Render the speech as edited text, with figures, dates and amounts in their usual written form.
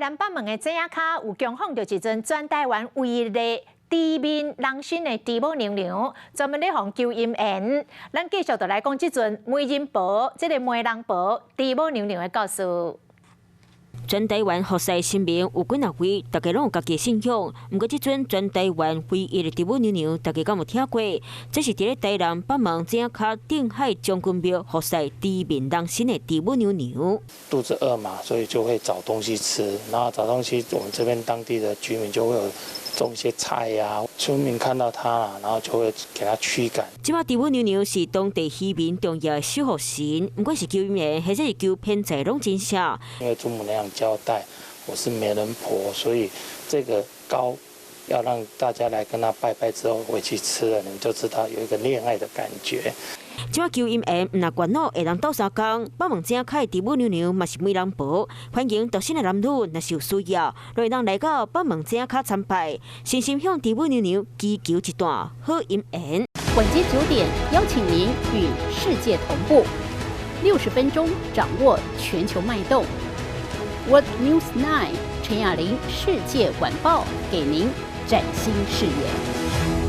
南北門的井仔跤有供奉著一尊全台灣唯一的豬面人身的豬母娘娘，專門咧予求姻緣。咱繼續就來講這尊媒人婆，這個媒人婆豬母娘娘的故事。全台灣服侍神明有幾若位，大家攏有家己的信仰。毋過，這尊全台灣唯一的豬母娘娘，大家敢有聽過？這是佇咧台南北門井仔跤定海將軍廟服侍豬面人身的豬母娘娘。肚子餓嘛，所以就會找東西吃。然後找東西，我們這邊當地的居民就會有種一些菜呀。村民看到他，然後就會給他驅趕。這擺豬母娘娘是當地漁民重要的守護神，毋管是求姻緣，或者是求偏財，攏真靈。因為祖母娘娘交代，我是媒人婆，所以這個糕要讓大家來跟他拜拜之後回去吃了，你們就知道有一個戀愛的感覺。這擺求姻緣，毋若願腦會當鬥相共，北門井仔跤的豬母娘娘嘛是媒人婆，歡迎獨身的男女，若是有需要，就會當來到北門井仔跤參拜，誠心向豬母娘娘祈求一段好姻緣。晚間9點，邀請您與世界同步，60分鐘掌握全球脈動。World News 9 陳雅玲世界晚報，給您嶄新視野。